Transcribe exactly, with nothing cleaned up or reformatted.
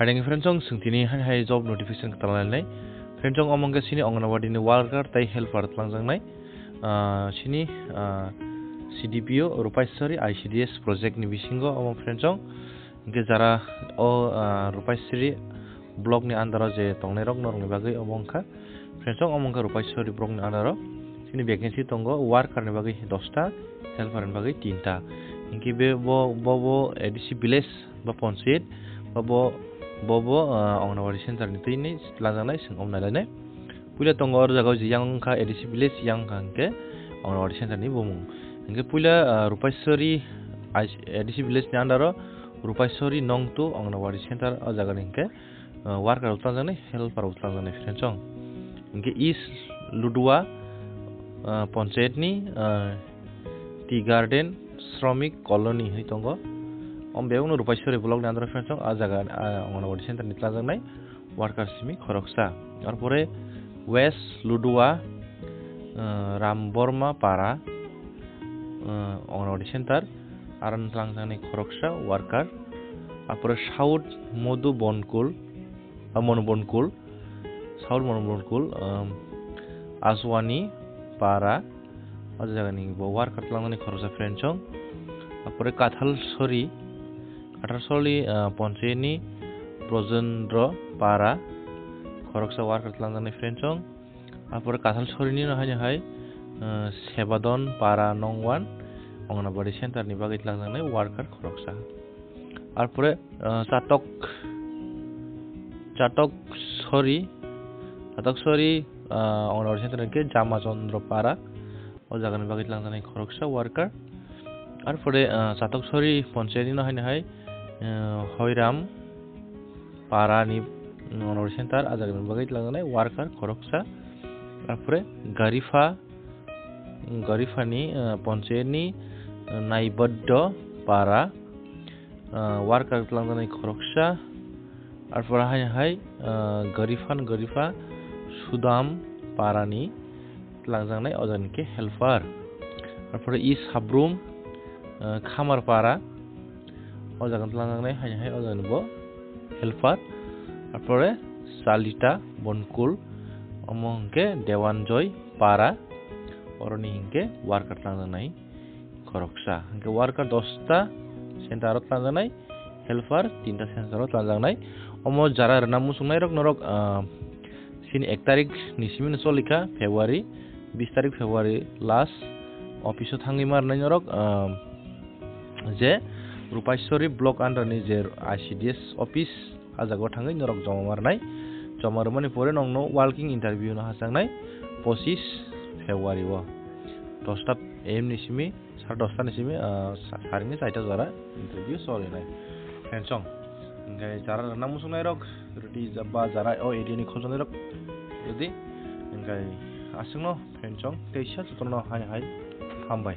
Adeng friendsong, chwng tini hai hai job notification kwtal nainai. Friendsong, omo hwnkhe chini Anganwadi ni worker tei helper twlangjaknai. Ah, chini, ah, C D P O Rupaiswari I C D S project ni bisingo omo friendsong. Hwnkhe jara o, ah, Rupaiswari block ni under o je tongnai rok norok ni bagwi omo wngkha. Friendsong, omo wngkha Rupaiswari block ni under o chini vacancy tongo, worker ni bagwi dosta, helper ni bagwi tinta. Hwnkhe be bo, bo, bo A D C village ba ponchayat ba bo, bo, bo, ah, Anganwadi center ni twi ni twlangjaknai, chwng omo nailainai. Puila tongo o jaga o je yang wngkha A D C village, yang wngkha hwnkhe Anganwadi center ni bumung. Hwnkhe puila, ah, Rupaiswari I C, A D C village ni under o Rupaiswari nong two Anganwadi center o jaga ni hwnkhe, ah, worker bo twlangjaknai, helper bo twlangjaknai friendsong. Hwnkhe East Ludua, ah, ponchayat ni, ah, Tea Garden Shramik Colony hinwi tongo. Omo bebakno Rupaiswari block ni under o friendsong, ah jaga, ah, Anganwadi center ni twlangjaknai worker simi khoroksa. Arpore West Ludua, ah, Ramborma Para, ah, Anganwadi center, aro twlangjaknai khoroksa worker. Arpore South Modu Bonkul, ah, Mono Bonkul, South Mono Bonkul, um, Aswani Para, o jagani bo worker twlangjaknai khoroksa friendsong. Arpore Kathalsori, Kathalsori, ah, ponchayat ni Brojendro Para, khoroksa worker twlangjaknai friendsong. Arpore Kathalsori ni no haino hai, ah, Sebadon Para nong one, Anganwadi center ni bagwi twlangjaknai worker khoroksa. Arpore, ah, Chatok, Chatok Sori, Chatok Sori, ah, Anganwadi center hwnkhe Jama Chandra Para, o jagani bagwi twlangjaknai khoroksa worker. Arpore, ah, Chatok Sori ponchayat ni no haino hai, ah, Hoiram Para ni, mm, Anganwadi center, o jagani bagwi twlangjaknai worker khoroksa. Arpore Garifa, Garifa ni, ah, ponchayat ni, ah, Naibaddo Para, ah, worker twlangjaknai khoroksa. Arpore hai hai, ah, Garifan Garifa Sudam Para ni twlangjaknai, o jagani khe helper. Arpore East Habrum, ah, Khamar Para, o jagani twlangjaknai hai hai, o jagani bo helper. Arpore Salita Bonkul, omo hwnkhe Dewanjoy Para, oroni hwnkhe worker twlangjaknai khoroksa. Hwnkhe worker dosta center o twlangjaknai, helper tinta center o twlangjaknai. Omo jara rwna muchungnai rok norok, ah, chini ek tarik ni simi no cholikha February, bis tarik February last office o thangwi ma rwnai norok, ah, je Rupaiswari block under ni je I C D S office, o jaga o thangwi norok joma ma rwnai. Joma rwmani pore nokno walking interview no hachangnai pochis February o dosta A M ni simi sar dosta ni simi, ah, sa-, saringni chaita jora interview solinai. Friendsong, hwnkhe jara rwna muchungnai rok, rwdi ja-, ba jara o area ni khojolnai rok, rwdi, hwnkhe aswkno friendsong, teisa jotono hai hai hambai.